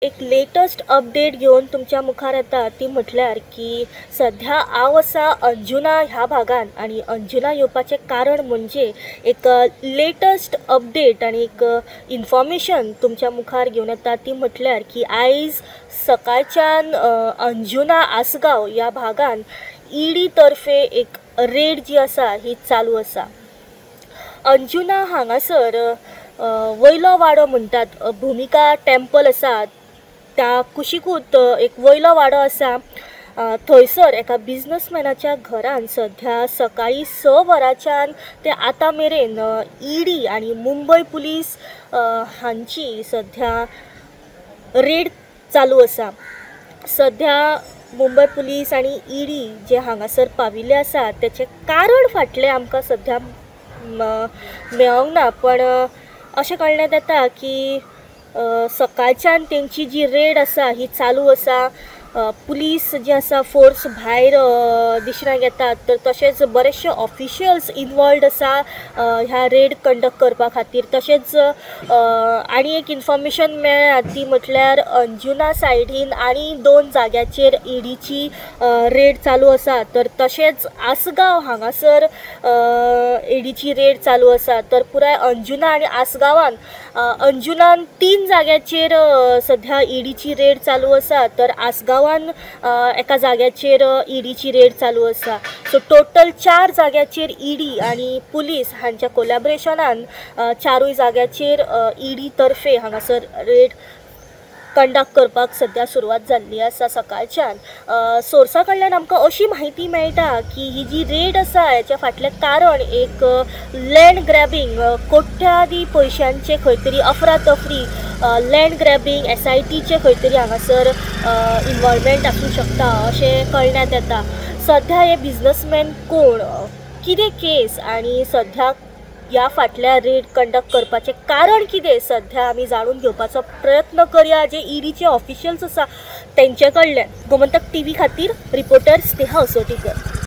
एक latest update घेवन तुमच्या मुखार येता ती म्हटल्यार की सध्या हांव आसा अंजुना ह्या भागान आनी अंजुना येवपाचें कारण म्हणजे एक लेटस्ट अपडेट आनी एक इन्फॉर्मेशन तुमच्या मुखार घेवन येता ती म्हटल्यार की आयज सकाळच्यान अंजुना आसगांव ह्या भागान ईडी तर्फे एक रेड जी आसा ही चालू आसा. अंजुना हांगासर वयलो वाडो म्हणटात भुमिका टेम्पल आसा त्या कुशीकूच एक वयलो वाडो आसा. थंयसर एका बिजनसमॅनाच्या घरान सध्या सकाळी 6 वरांच्यान ते आतां मेरेन ईडी आनी मुंबय पुलीस हांची सध्या रेड चालू आसा. सध्या मुंबय पुलीस आनी ईडी जे हांगासर पाविल्ले आसा तेचें कारण फाटलें आमकां सध्या मेळोंक ना, पण अशें कळण्यात येता की सकाळच्यान तेंची जी रेड आसा ही चालू आसा. पुलीस जे आसा फोर्स भायर दिसणाक येतात, तर तशेंच बरेचशे ऑफिशियल्स इनवॉल्वड आसा ह्या रेड कंडक्ट करपा खातीर. तशेंच आनी एक इन्फॉर्मेशन मेळ्ळ्या ती म्हटल्यार अंजुना सायडीन आनी 2 जाग्याचेर ईडीची रेड चालू आसा, तर तशेंच आसगांव हांगासर ईडीची रेड चालू आसा. तर पुराय अंजुना आनी आसगांवान अंजुनान 3 जाग्याचेर सध्या ईडीची रेड चालू आसा, तर आसगांवान एका जाग्याचेर ईडीची रेड चालू आसा. सो टोटल 4 जाग्याचेर ईडी आनी पुलीस हांच्या कोलॅबरेशनान 4 जाग्याचेर ईडी तर्फे हांगासर रेड कंडक्ट करपाक सध्या सुरवात जाल्ली आसा सकाळच्यान. सोर्सा कडल्यान आमकां अशी म्हायती मेळटा की ही जी रेड आसा हेच्या फाटलें कारण एक लँड ग्रॅबिंग, कोट्यादी पयशांचे खंय तरी अफरातफरी, लँड ग्रॅबिंग SITचे खंय तरी हांगासर इन्वॉल्वमेंट आसूं शकता अशें कळण्यात येता. सध्या हे बिजनसमॅन कोण, कितें केस आनी सध्या ह्या फाटल्या रेड कंडक्ट करपाचें कारण कितें सध्या आमी जाणून घेवपाचो प्रयत्न करया जे ईडीचे ऑफिशियल्स आसा तेंचे कडल्यान. गोमंतक टीव्ही खातीर रिपोर्टर स्नेहा असोटीकर.